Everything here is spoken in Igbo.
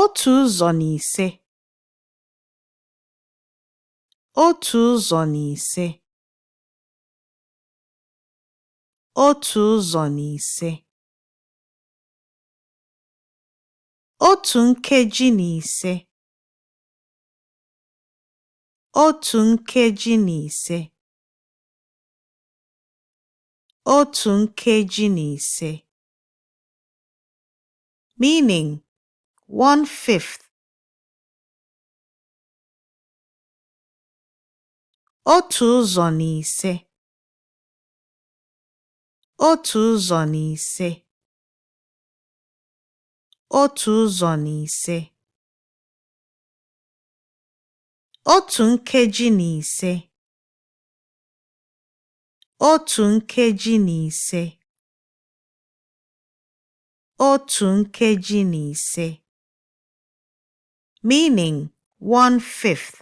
Otu ụzọ na ise. Otu ụzọ na ise. Otu ụzọ na ise. Otu nkeji na ise. Otu nkeji na ise. Otu nkeji na ise. Meaning, one fifth. Otu ụzọ na ise. Otu ụzọ na ise. Otu ụzọ na ise. Otu nkeji na ise. Otu nkeji na ise. Otu nkeji na ise. Meaning, one fifth.